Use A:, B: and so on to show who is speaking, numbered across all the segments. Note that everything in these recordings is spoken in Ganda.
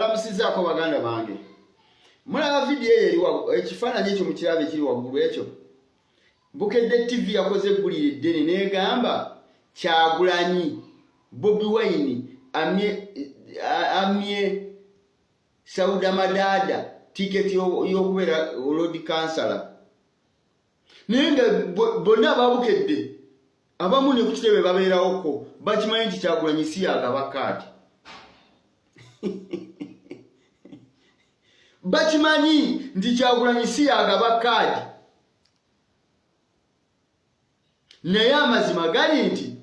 A: Lamusizaako baganda bange. Mulaba vidiyo eyo eri ekifaananyi ekyo mukiraba ekiri waggulu ekyo. Bukedde TV yakoze eggulire eddene n'egamba Kyagulanyi Bobi Wine amye amye Sauda Madaada tiketi y'okubeera Lord Kansala. Naye nga bonna ababukedde abamu ne ku kitebe babeerawoko bakimanyi nti Kyagulanyi si yagaba kaadi. Bakimanyi nti Kyagulanyi si yagaba kaadi, naye amazima gali nti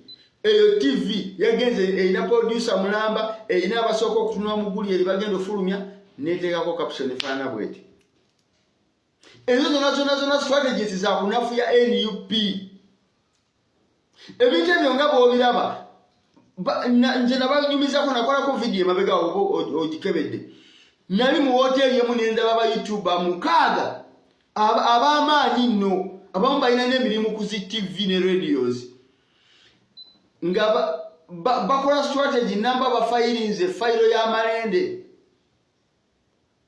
A: eyo TV yagenze erina producer mulamba, erina abasooka okutunula mu gguli eri bagenda ofulumya neteekako caption efaanana bweti. Ezo zona zona zona strategies za kunafuya NUP. Ebintu ebyo nga bw'obiraba, nze nabanyumizako, nakolako vidiyo emabega oba ogikebedde. Nali mu woteeri emu ne ndaba ba YouTuber 6 ab'amaanyi nno, abamu balina n'emirimu ku zi TV ne radios, nga bakola strategy namba, bafayirinze fayiro y'amalende.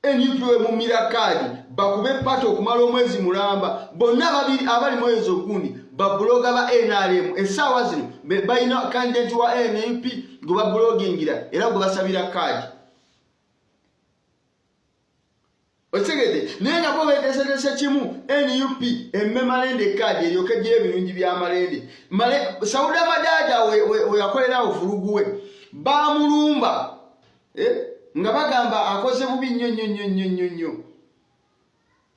A: NUP wemumira kaadi bakube pata okumala omwezi mulamba. Bonna babiri abali mwezi ogundi babuloga ba NRM essaawa zino balina candidate wa NUP gwe babulogingira era gwe basabira kaadi. Okitegedde? Naye nga bo beteeseteese kimu, NUP emme Malende kaadi eryoke ejjeyo ebirungi bya Malende. Sauda Madaada weyakolerawo vulugu we bamulumba, nga bagamba akoze bubi nnyo nnyo nnyo nnyo nnyo nnyo,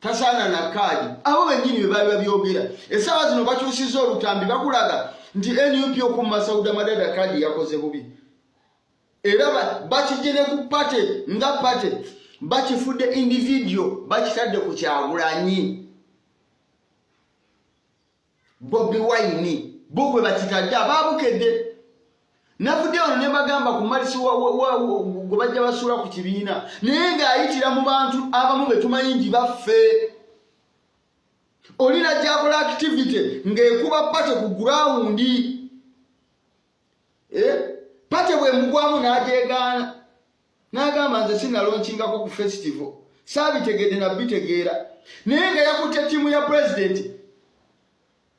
A: tasaana na kaadi. Abo bennyini be baali babyogera. Essaawa zino bakyusizza olutambi, bakulaga nti NUP okumma Sauda Madaada kaadi yakoze bubi, era bakijje ne ku pate nga pate bakifudde individual, bakitadde ku Kyagulanyi Bobi Wine, bo gwe bakitadde ababukedde. Navudde wano ne bagamba ku malisi gwe bajja basuula ku kibiina, naye ng'ayitira mu bantu abamu be tumanyi nti baffe. Oli najja akola activity ng'ekuba pate ku gurawundi, pate bwemugwamu n'agyegaana n'agamba nze sinalonkingako ku festival, saabitegedde nabitegeera, naye nga yakutte ttiimu ya pulezidenti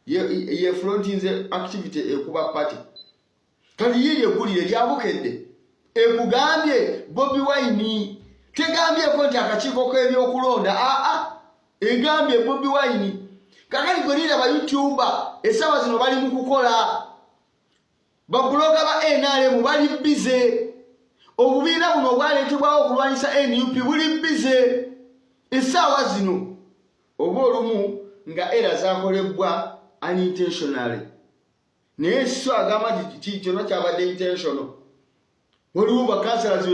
A: ye frontinze activity ekuba party. Kati yiiri eggulire lyabukedde ekugambye Bobi Wine, tegambyeko nti akakiiko k'ebyokulonda, aa, egambye Bobi Wine. Kakati gwe liraba YouTuber essaawa zino bali mu kukola, babuloga ba NRM bali bize, obubiina buno obwaleetebwawo okulwanyisa NUP buli bize essaawa zino. Oba olumu nga era zakolebwa unintentionally, naye so agamba nti kyonna kyabadde intentional. Waliwo bakansalazi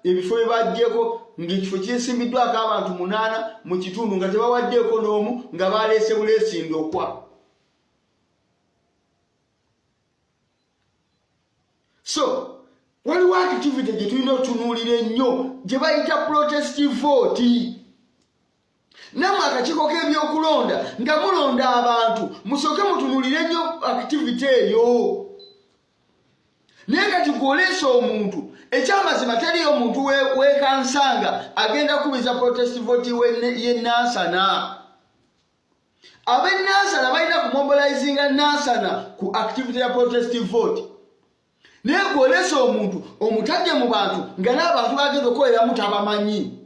A: ebifo bye baggyeko ng'ekifo kyesimbiddwako abantu 8 mu kitundu nga tebawaddeeko n'omu, nga baleese buleesi ndokwa. So waliwo activity gye tulina otunuulira ennyo gye bayita protest vote. Nammwe akakiiko k'ebyokulonda nga mulonda abantu musooke mutunuulire ennyo activity eyo. Naye kati gw'oleese omuntu, ekyamazima teriyo omuntu wekansanga agenda kubiza protest vote y'e Nansana. Ab'e Nansana balina kumobilizinga Nansana ku activity ya protest vote, naye gw'oleese omuntu omutadde mu bantu nga n'abantu bagenda okukoleramu tabamanyi.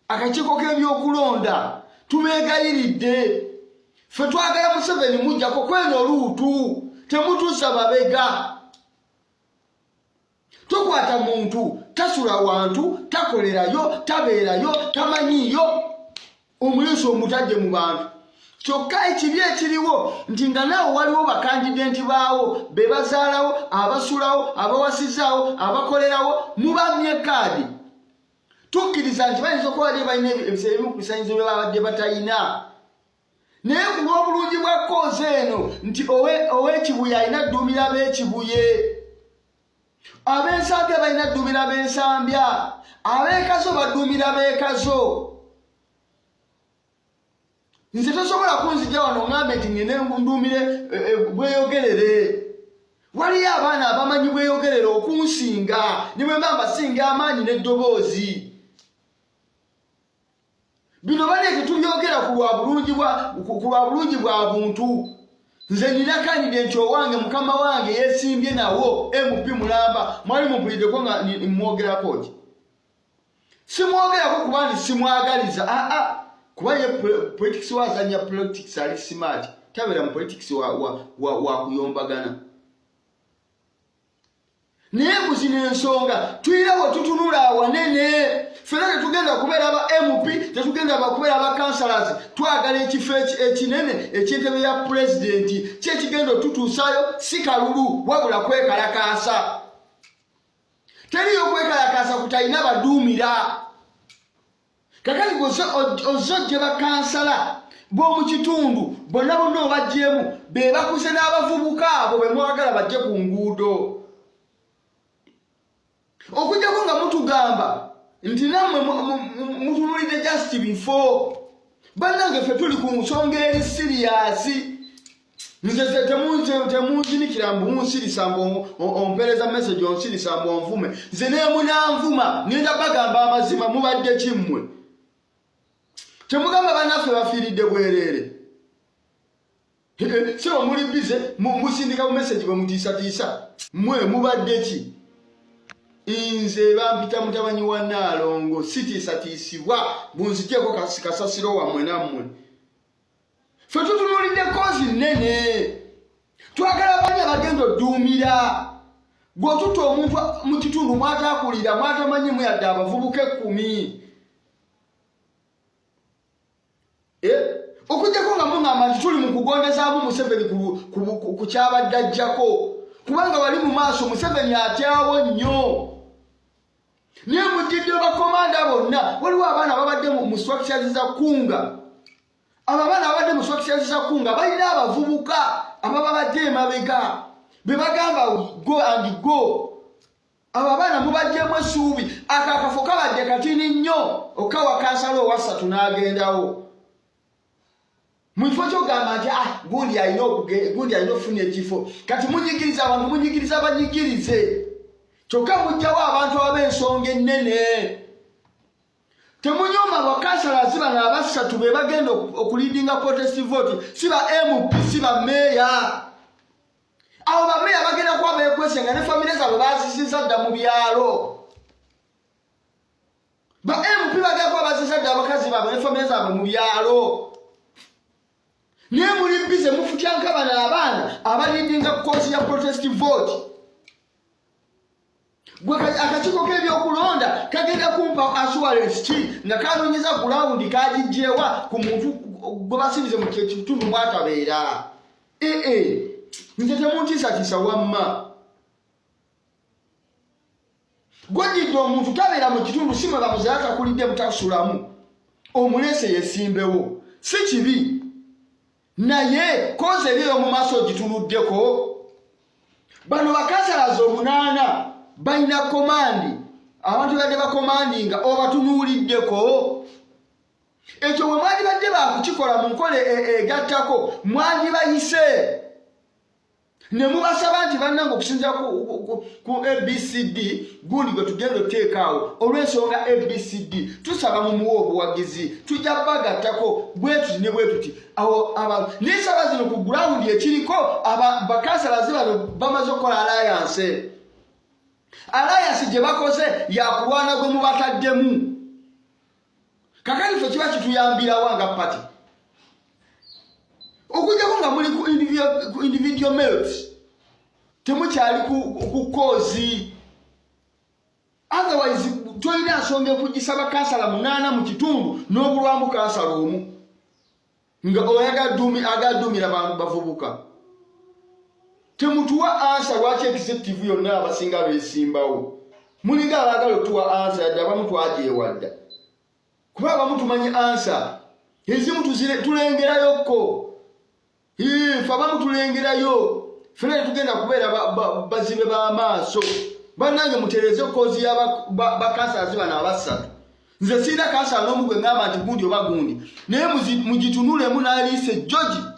A: Akakiiko k'ebyokulonda tubeegayiridde, ffe twagala Museveni mujjako kweno oluutu, temutuusa mabega. Tokwata muntu tasula wantu, takolerayo, tabeerayo, tamanyiyo, omuleesi omutadde mu bantu. Kyokka ekibi ekiriwo nti nga naawe waliwo bakandidenti baawo be bazaalawo, abasulawo, abawasizaawo, abakolerawo, mubamye kaadi. Tukkiriza nti bayinza okuba bali balina ebiseera ebimu ku bisanyizo bye babadde batayina, naye ku lw'obulungi bwa koozi eno nti ow'Ekibuye alina dduumira ab'Ekibuye, ab'Ensambya balina dduumira ab'Ensambya, ab'Ekazo badduumira ab'Ekazo. Nze tosobola kunzija wano ngambe nti ngende nduumire Bweyogerere. Waliyo abaana abamanyi bweyogerera okunsinga, ne bwe mba mbasinga amaanyi n'eddoboozi. Bino bane tetubyogera ku lwa bulungi bwa ku lwa bulungi bwa buntu. Nze nina kandidenti owange, mukama wange yeesimbye nawo MP mulamba, mwali mumpuliddeko nga mwogerako ki? Simwogerako kuba nti simwagaliza, aa, kuba ye politics wa azanya politics ali smart, tabeera mu politics wa kuyombagana. Naye ku zino ensonga tulina we tutunula awanene. Ffena tetugenda kubeera ba MP, tetugenda bakubeera ba councillors, twagala ekifo ekinene eky'entebe ya pulezidenti. Ki ekigenda otutuusayo? Si kalulu, wabula kwekalakaasa. Teriyo kwekalakaasa kutalina baduumira. Kakati ozze ojje bakansala b'omu kitundu bonna bonna obajjeemu, be bakuze n'abavubuka abo be mwagala bajje ku nguudo, okujjako nga mutugamba nti nammwe mutunulidde just before. Bannange, ffe tuli ku nsonga eri serious. Nze temunzinikira mbu munsirisa, mbu ompeereza message onsirisa mbu onvume. Nze nemunanvuma, ngenda bagamba amazima. Mubadde kimmwe temugamba bannaffe bafiiridde bwereere. Sebo, muli busy musindika bu message bwe mutiisatiisa. Mmwe mubadde ki? Nze bampita mutabanyi wa Naalongo, sitiisatiisibwa. Bunzigyeko kasasiro wammwe. Nammwe ffe tutunuulidde cause nnene. Twagala bani abagenda odduumira? Gweotutta omuntu mu kitundu mwatakulira, mwatamanyimu yadde abavubuka 10. Eh? Okujjako nga muŋŋamba nti tuli mu kugondezaamu Museveni ku kyabadde ajjako, kubanga wali mu maaso Museveni atyawo nnyo. Naye mujjidde bakomanda bonna. Waliwo abaana babadde mu structures za kunga. Abo abaana babadde mu structures za kunga balina abavubuka abababadde emabega be bagamba go and go. Abo abaana mubajjemu essuubi. Ako akafo kabadde katini nnyo okawa kansala owasatu n'agendawo mu kifo kyogamba nti, ah, gundi alina gundi alina okufuna ekifo. Kati munyigiriza abantu, munyigiriza banyigirize, kyokka mugjawo abantu ab'ensonga ennene. Temunyoma bakansala bano abasatu be bagenda okuleadinga protest vote, si ba MP, si ba meeya. Abo bameeya bagenda kuba beekwese nga ne famire zaabwe bazisiza dda mu byalo. Ba MP bagenda kuba bazisa dda abakazi baabwe ne famire zaabwe mu byalo. Naye muli busy mufutyanka bano abaana abaleadinga cause ya protest vote. Gwe akakiiko k'ebyokulonda kagenda kumpa assurance ki nga kanoonyeza ground kagijjewa ku muntu gwe basindize mu kitundu mwatabeera? Ee, nze temuntiisatiisa. Wamma gwejjidde omuntu tabeera mu kitundu, si mwe bamuzaala, takulidde, mutasulamu, omuleese yesimbewo, si kibi, naye cause eri ey'omu maaso ogitunuddeko? Bano bakansalazi 8 balina command, abantu badde bacommandinga, obatunuuliddeko? Ekyo bwe mwandibadde bakukikola mu nkola egattako, mwandibayise ne mubasaba nti, bannange, okusinzira ku ABCD, gundi gwe tugenda otuteekaawo olw'ensonga ABCD, tusaba mumuwe obuwagizi, tujja bagattako bwe tuti ne bwe tuti. Awo abantu naye saba zino ku ground ekiriko bakansalazi bano bamaze okukola alliance. Alliance gye bakoze yakulwana gwe mubataddemu. Kakati ffe kiba kituyambirawa nga party, okujjako nga muli ku individual merits, temukyali ku cause? Otherwise tolina nsonga ekugisa bakansala 8 mu kitundu n'obulwamu kansala omu nga oyagala agaduumira bavubuka. Temutuwa answer lwaki executive yonna abasinga beesimbawo. Mulinga abaagala otuwa answer, yadde abamu twagyewadda, kuba abamu tumanyi answer ezimu tulengerayokko. Fe abamu tulengerayo. Fena tetugenda kubeera bazibe b'amaaso. Bannange, mutereeze cause y'abakansalazi bano abasatu. Nze sirina kansala n'omu gwe ŋŋamba nti gundi oba gundi, naye mugitunulemu n'aliisa ejjogi.